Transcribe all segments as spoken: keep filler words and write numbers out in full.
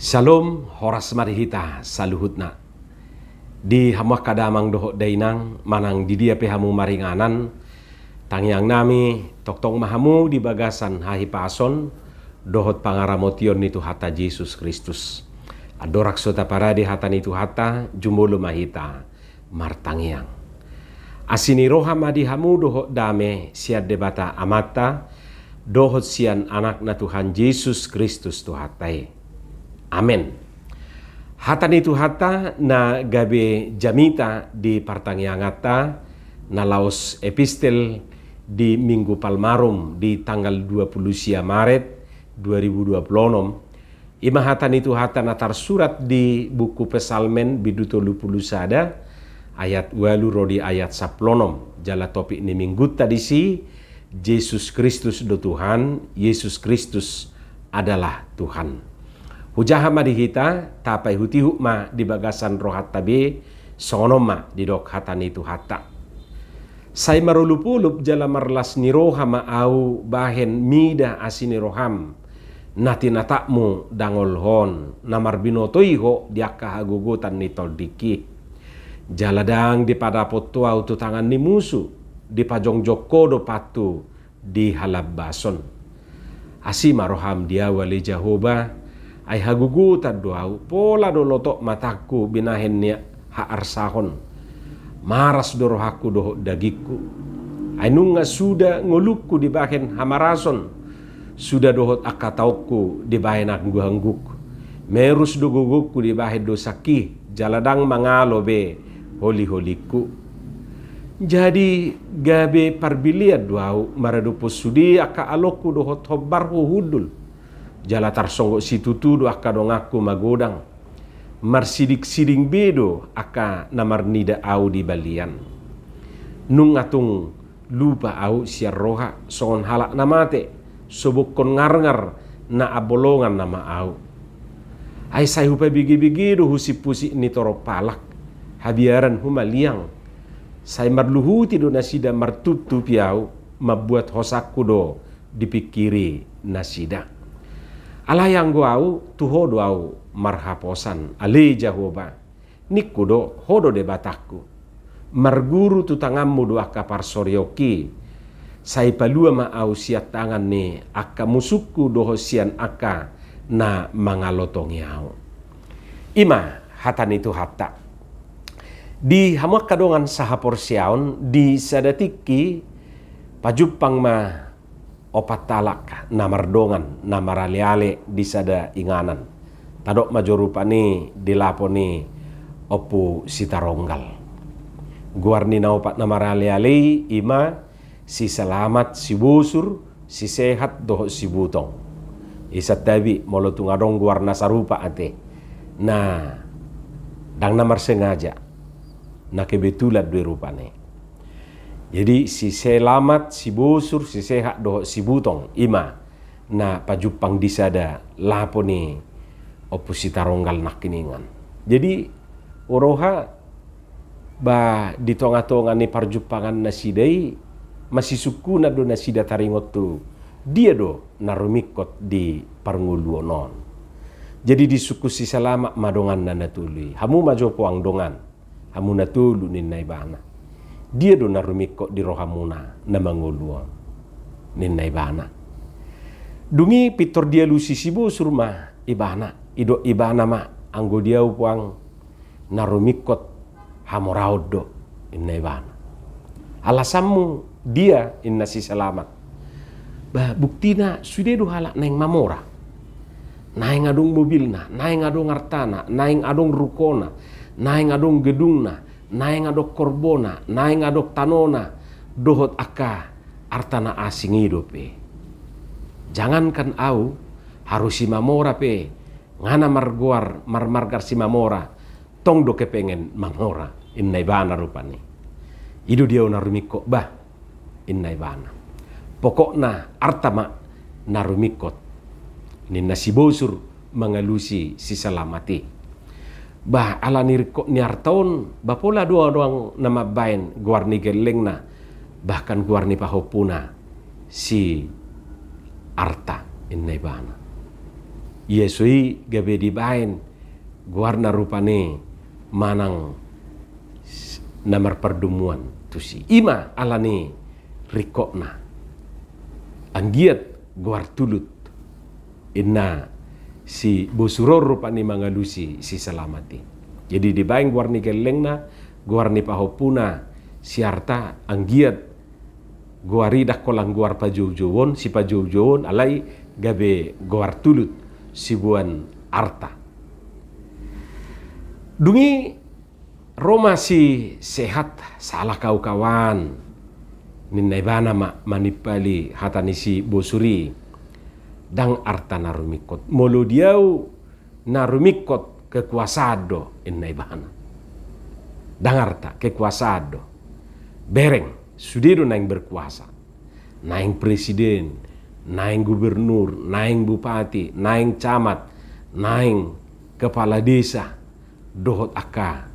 Syalom, horas ma di hita saluhutna. Di hamu angka damang dohot dainang, manang di dia pe hamu maringanan, tangiang nami, tongtong ma hamu di bagasan hahipason dohot pangaramotion ni Tuhanta Jesus Kristus. Andorang so taparade hata ni Tuhanta, jumolo ma hita martangiang. Asi ni roha ma di hamu dohot dame sian Debata Amanta, dohot sian Anakna Tuhan Jesus Kristus Tuhanta i. Amen. Hata ni Tuhanta na gabe jamita di partangianganta, na laos epistel di Minggu Palmarum di tanggal dua puluh sia Maret dua ribu dua puluh onom, i ma hata ni Tuhanta na tarsurat di buku Psalmen bindu tolu puluh sada, ayat ualu ro di ayat sampulu onom. Jala topik ni minggunta disi, Jesus Kristus do Tuhan, Jesus Kristus adalah Tuhan. Hujaha ma di hita, tapaihutihut ma di bagasan rohanta be, songon on ma didok hata ni Tuhanta. Sai marolopolop jala marlas ni roha ma ahu bahen mida asi ni roham, na tinatapmu dangolhon, na marbinoto i ho di angka hagogotan ni tondingki. Jala ndang dipadapot ho ahu tu tangan ni musu, dipajongjong ho do pantu di halambason. Asi ma roham di ahu ale Jahowa, ai hagogotan do ahu, pola do lotop matangku binahen ni haarsahon. Maras do rohangku dohot dagingku. Ai nunga suda ngolungku dibahen hamarason, suda dohot angka taongku dibahen angguangguk. Merus do gogongku dibahen dosangki, jala ndang mangalo be holiholingku. Jadi gabe parbilean do ahu maradophon sude angka alongku dohot hombarhu hundul. Jala tarsonggot situtu do angka donganku magodang. Marsidingsiding be do angka na marnida ahu di balian. Nunga tung lupa ahu sian roha songon halak na mate, sobokhon ngarngar na ambolongan nama ahu. Ai sai hupabegebege do husipusip ni torop halak, habiaranhu ma liang. Sai marluhuti do nasida martuptupi ahu, mambuat hosangku do dipingkiri nasida. Alai anggo ahu, tu ho do ahu marhaposan, ale Jahowa. Ningku do, ho do Debatangku. Marguru tu tanganmu do angka parsorionki. Sai palua ma ahu sian tangan ni angka musungku dohot sian angka na mangalotongi ahu. I ma hata ni Tuhanta. Di hamu angka dongan sahaporseaon, di sada tingki pajumpang ma opat halak na mardongan, na maraleale di sada inganan. Tadok ma jo rupani di lapo ni Ompu Sitaronggal. Goar ni na opat na maraleale i, i ma si Selamat, si Bosur, si Sehat dohot si Butong. I santabi molo tung adong goar na sarupa ate. Na ndang na marsengaja, na kebetulan do i rupani. Jadi si Selamat, si Bosur, si Sehat dohot si Butong, i ma na pajumpang di sada lapo ni Ompu Sitaronggal nangkiningan. Jadi huroha ba di tongatonga ni parjumpangan nasida i, masisungkunan do nasida taringot tu dia do na rumingkot di parngoluon on. Jadi disungkun si Selamat ma donganna na tolu i, hamu ma jo puang dongan. Hamu na tolu, ninna ibana. Dia do na rumingkot di rohamuna na mangolu on, ninna ibana. Dung i pintor dialusi si Bosur ma ibana, idok ibana ma, anggo di ahu puang na rumingkot hamoraon do, ninna ibana. Alasanmu dia, ninna si Selamat. Bah, buktina sude do halak naeng mamora. Naeng adong mobilna, naeng adong artana, naeng adong rukona, naeng adong gedungna, naeng adong korbona, naeng adong tanona, dohot angka arta na asing i dope. Jangankan ahu, haru simamora pe, nga na margoar, marmarga Simamora, tong do kepengen mamora, ninna ibana rupani. I do di ahu na rumingkot bah, ninna ibana. Pokokna arta ma na rumingkot, ninna si Bosur mangalusi si Selamat i. Bah, ala ni ringkot ni arta on, bah pola do adong na mambaen goar ni gellengna, bahkan goar ni pahompuna si Arta, ninna ibana. Ia so i gabe dibaen goarna rupani manang na marpardomuan tusi. I ma alani ringkotna. Anggiat goar tulut, inna si Bosur on rupani mangalusi si Selamat i. Jadi dibaen goar ni gellengna, goar ni pahompuna si Arta, anggiat goar i ndang holan goar pajoujouon, sipajoujouon, alai gabe goar tulut siboan Arta. Dung i ro ma si Sehat, salah au kawan, ninna ibana ma manimpali hata ni si Bosur i. Ndang arta na rumingkot. Molo di au na rumingkot kekuasaan do, inna ibana. Ndang arta, kekuasaan do. Bereng, sude do naeng berkuasa. Naeng presiden, naeng gubernur, naeng bupati, naeng camat, naeng kepala desa, dohot angka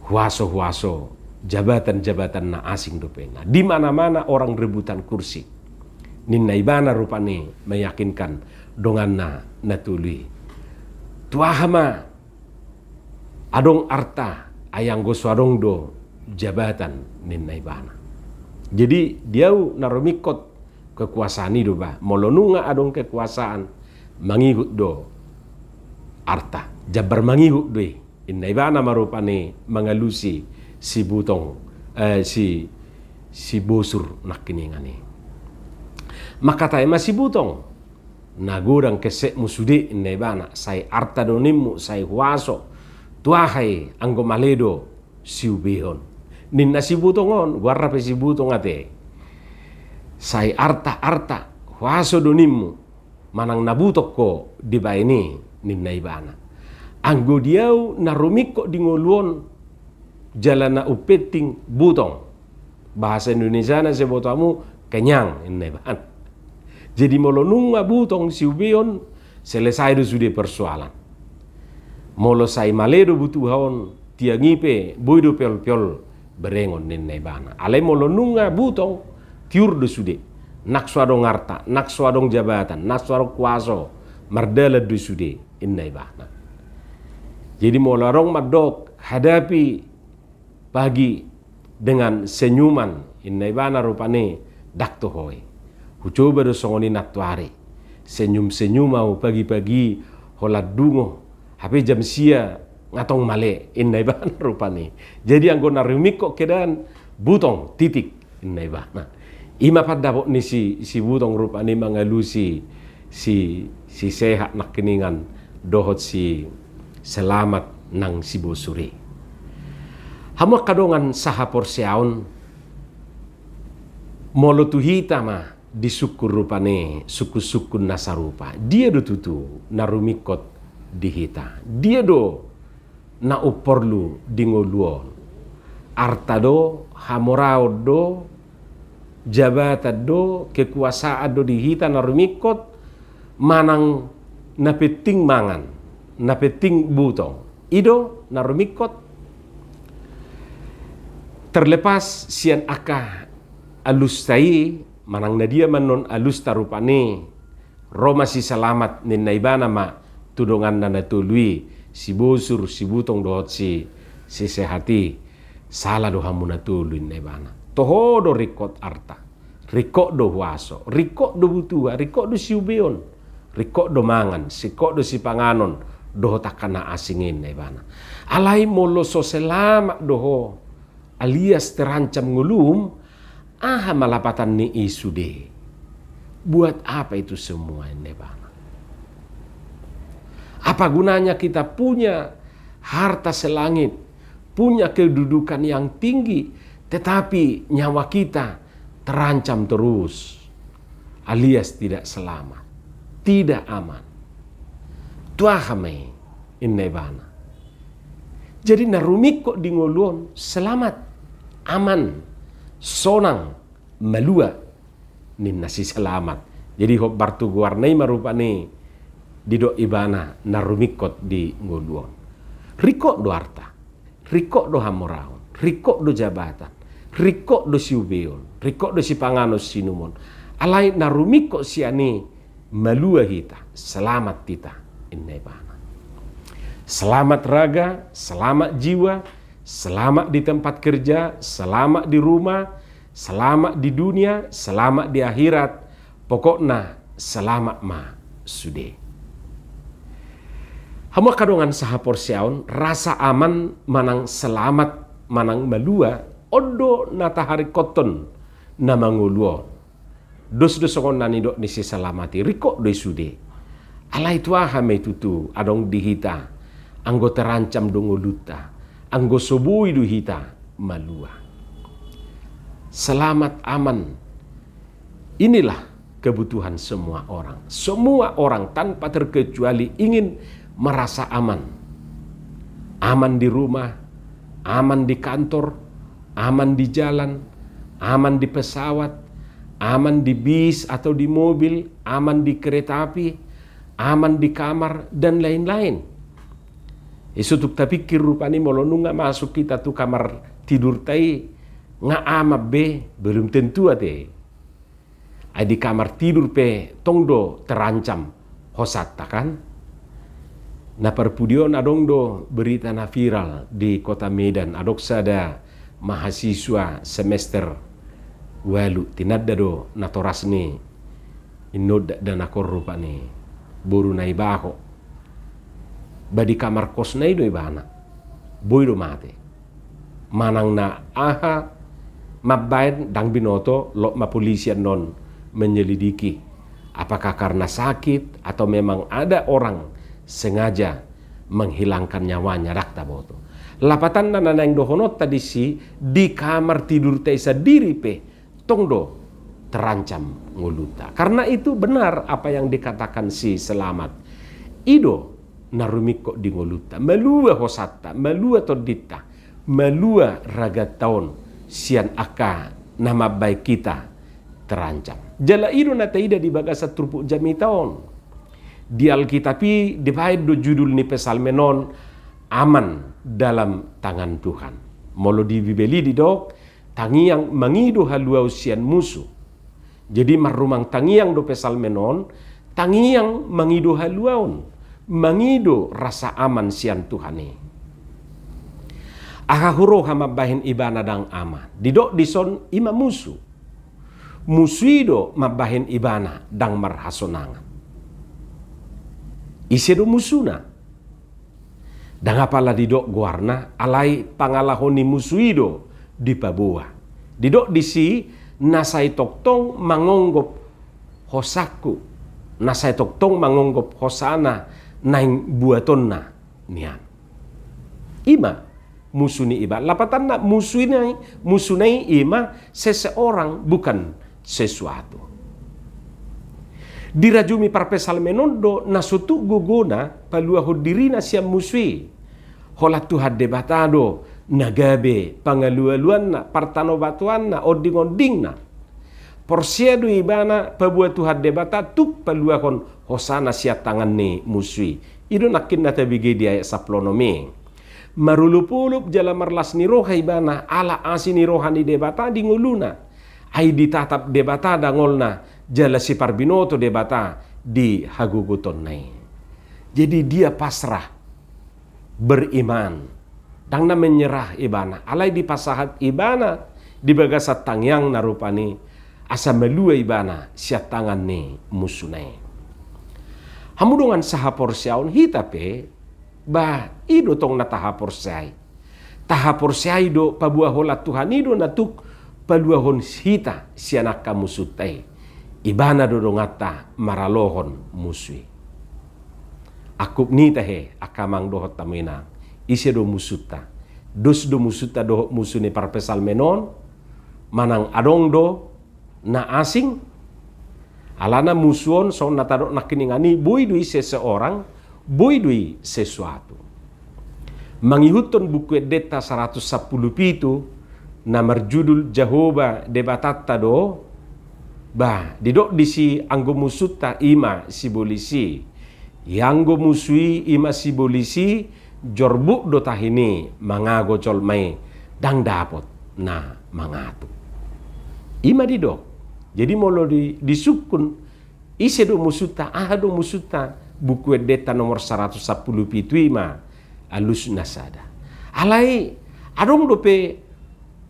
huaso-huaso, jabatan-jabatan na asing dope. Nah, di mana-mana orang rebutan kursi, ninna ibana rupani meyakinkan donganna na tolu i. Tu aha ma adong arta, ai anggo so adong do jabatan, ninna ibana. Jadi di au na rumingkot kekuasaan i do ba. Molo nunga adong kekuasaan, mangihut do arta. Jambar mangihut do i. Inna ibana ma rupani mangalusi si Butong, eh, si, si Bosur nangkiningan i. Mangkatai ma si Butong. Na godang kesekmu sude, inna ibana, sai arta do nimmu, sai huaso. Tu aha i anggo male do siubehon, ninna si Butong on, goarna pe si Butong ate. Sai arta, arta, huaso do nimmu, manang na butong ho dibaen i, ninna ibana. Anggo di au na rumingkot di ngolu on, jala na umpenting butong. Bahasa Indonesiana siboto hamu kenyang, inna ibana. Jadi molo nunga butong siubehon, selesai do sude persoalan. Molo sai male do butuha on, tiang i pe boi do peol-peol berengon, ninna ibana. Alai molo nunga butong, tiur do sude. Nang so adong arta, nang so adong jabatan, nang so adong kuaso, mardalan do sude, inna ibana. Jadi molo adong mandok, hadapi pagi dengan senyuman, inna ibana rupani, ndang toho i. Hucoba do songon i nantoari. Senyum-senyum au pagi-pagi holan dungo. Hape jam sia nga tong male, inna ibana rupani. Jadi anggo na rumingkot keadaan, butong, titik, inna ibana. I ma pandapot ni si, si Butong rupani mangalusi si, si Sehat nangkiningan dohot si Selamat nang si Bosur i. Hamu angka dongan sahaporseaon, molo tu hita ma disungkun rupani sungkun-sungkun na sarupa, dia do tutu na rumingkot di hita? Dia do na umporlu di ngolu on? Arta do, hamoraon do, jabatan do, kekuasaan do di hita na rumingkot, manang na penting mangan, na penting butong, i do na rumingkot? Terlepas sian angka alusta i, manang na dia ma annon alusta rupani, ro ma si Selamat, ninna ibana ma tu donganna na tolu i, si Bosur, si Butong dohot si, si Sehat i. Sala do hamu na tolu, inna ibana. Toho do ringkot arta, ringkot do huaso, ringkot do butuha, ringkot do siubehon, ringkot do mangan, ringkot do sipanganon dohot angka na asing i, inna ibana. Alai molo so selamat do ho, alias terancam ngolum, aha ma lapatan ni i sude? Buat apa itu semua, inna ibana? Apa gunanya kita punya harta selangit, punya kedudukan yang tinggi, tetapi nyawa kita terancam terus, alias tidak selamat, tidak aman? Tu aha ma i, inna ibana. Jadi na rumingkot di ngolu on, selamat, aman, sonang, malua, ninna si Selamat. Jadi hombar tu goarna i ma rupani didok ibana na rumingkot di ngolu on. Ringkot do arta, ringkot do hamoraon, ringkot do jabatan, ringkot do siubehon, ringkot do sipanganon sinumon. Alai na rumingkot sian i, malua hita, selamat hita, inna ibana. Selamat raga, selamat jiwa, selamat di tempat kerja, selamat di rumah, selamat di dunia, selamat di akhirat, pokokna selamat ma sude. Hamu angka dongan sahaporseaon, rasa aman manang selamat manang malua, on do na taharingkothon na mangolu on. Dos do songon na nidok ni si Selamat i, ringkot do i sude. Alai tu aha ma i tutu adong di hita anggo terancam do ngolunta, anggo so boi do hita malua. Selamat, aman. Inilah kebutuhan semua orang. Semua orang tanpa terkecuali ingin merasa aman. Aman di rumah, aman di kantor, aman di jalan, aman di pesawat, aman di bis atau di mobil, aman di kereta api, aman di kamar, dan lain-lain. I so tung tapikir rupani molo nunga masuk hita tu kamar tidurta i, nga aman be, belum tentu ate. Ai di kamar tidur pe tong do terancam hosanta, kan? Na parpudi on adong do berita na viral di kota Medan, adong sada mahasiswa semester ualu, tinanda do natorasni, inna dakdanak on rupani, boru na ibaho. Ba di kamar kosna i do ibana. Boi do mate. Manang na aha mambaen, ndang binoto, lot ma polisi annon menyelidiki apakah karena sakit atau memang ada orang sengaja menghilangkan nyawanya, ndang taboto. Lapatanna na naeng dohononta disi, di kamar tidurta i sandiri pe tong do terancam ngolunta. Karena itu benar apa yang dikatakan si Selamat. I do na rumingkot di ngolunta, malua hosanta, malua tondinta, malua raganta on sian angka na mambaen hita terancam. Jala i do na taida di bagasan turpuk jamita on. Di Alkitab i dibaen do judul ni psalmen on, Aman dalam Tangan Tuhan. Molo di Bibel i didok, tangiang mangido haluaon sian musu. Jadi marrumang tangiang do psalmen on, tangiang mangido haluaon, mangido rasa aman sian Tuhan i. Aha huroha mambahen ibana ndang aman? Didok dison i ma musu. Musu i do mambahen ibana ndang marhasonangan. Ise do musuna? Ndang apala didok goarna, alai pangalaho ni musu i do dipaboa. Didok disi, na sai tongtong mangonggop hosangku, na sai tongtong mangonggop hosana naeng buatonna nian. I ma musu ni ibana. Lapatanna musu i, musu na i ma seseorang, bukan sesuatu. Dirajumi parpsalmen on do na so tuk gogona paluahon dirina sian musu i. Holan Tuhan Debata do na gabe pangalualuanna, partanobatoanna, ondingondingna. Porsea do ibana paboa Tuhan Debata tuk paluahon hosana sian tangan ni musu i. I do nangkin na tabege di ayat sampulu onom i. Marolopolop jala marlas ni roha ibana ala asi ni roha ni Debata di ngoluna. Ai ditatap Debata dangolna jala siparbinoto Debata di hagogotonna i. Jadi dia pasrah, beriman. Ndang na menyerah ibana, alai dipasahat ibana di bagasan tangiangna rupani, asa malua ibana sian tangan ni musuna i. Hamu dongan sahaporseaon, hita pe, bah, i do tong na tahaporseai. Tahaporseai do paboa holan Tuhan i do na tuk paluahon hita sian angka musunta i. Ibana do donganta maralohon musu i. Angkup ni tahe angka amang dohot hamu inang, ise do musunta? Dos do musunta dohot musu ni parpsalmen on, manang adong do na asing? Alana musu on songon na tadok nangkiningan i, boi do i seseorang, boi do i sesuatu. Mangihuthon Buku Endenta saratus sampulu pitu na marjudul Jahowa Debatanta do, bah, didok disi anggo musunta i ma sibolis i. Ianggo musu i i ma sibolis i, jorbut do tahi ni mangago jolma i, ndang dapot na mangatu. I ma didok. Jadi molo di, disungkun, Ise do musunta, aha do musunta? Buku Endenta nomor saratus sampulu pitu i ma alus na sada. Alai adong dope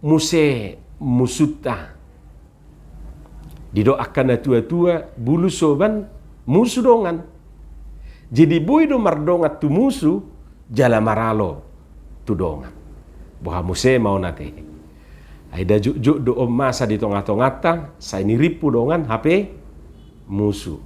muse musunta. Didok angka na tua-tua, bulu soban, musu dongan. Jadi boi do mardongan tu musu, jala maralo tu dongan. Boha muse ma on ate? Ai da jotjot do on masa di tonga-tonganta, sai nirimpu dongan hape musu.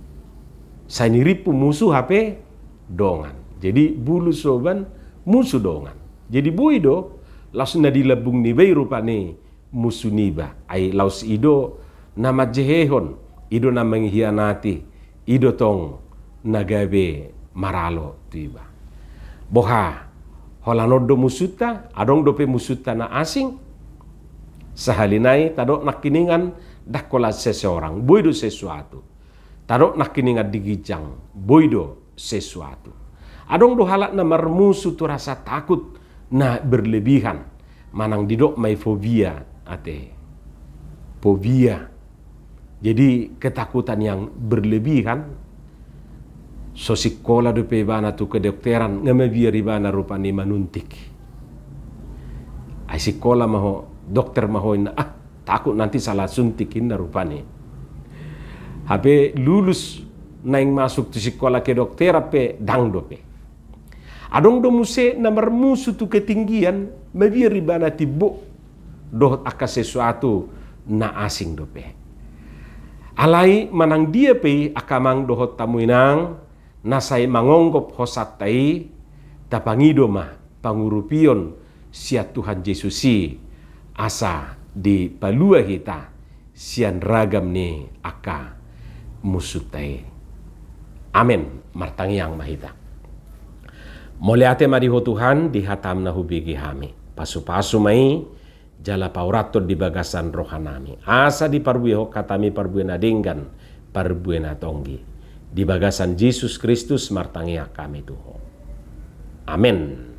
Sai nirimpu musu hape dongan. Jadi bulu soban, musu dongan. Jadi boi do, laos na di lambung niba i rupani musu niba, ai laos i do na manjehehon, i do na menghianati, i do tong na gabe maralo tu iba. Boha, holan on do musunta, adong dope musunta na asing? Sahali nai tadok nangkiningan, ndang holan seseorang, boi do sesuatu. Tadok nangkiningan di ginjang, boi do sesuatu. Adong do halak na marmusu tu rasa takut na berlebihan, manang didok ma i fobia ate. Fobia. Jadi ketakutan yang berlebihan. So sikola dope ibana tu kedokteran, nga mabiar ibana rupani manuntik. Ai sikola ma ho, dokter ma ho inna, ah, takut nanti salah suntik inna rupani. Hape lulus naeng masuk tu sikola kedokteran pe ndang dope. Adong do muse na marmusu tu ketinggian, mabiar ibana timbo dohot angka sesuatu na asing dope. Alai manang dia pe i angka amang dohot hamu inang, na sai mangonggop hosanta i, tapangido ma pangurupion sian Tuhan Jesus i, asa dipalua hita sian ragam ni angka musunta i. Amen. Martangiang ma hita. Mauliate ma di Ho Tuhan, di hataM na hubege hami. Pasupasu ma i, jala paurathon di bagasan rohanami. Asa diparbuehon hataMi parbue na denggan, parbue na tonggi. Di bagasan Jesus Kristus martangiang hami tu Ho. Amen.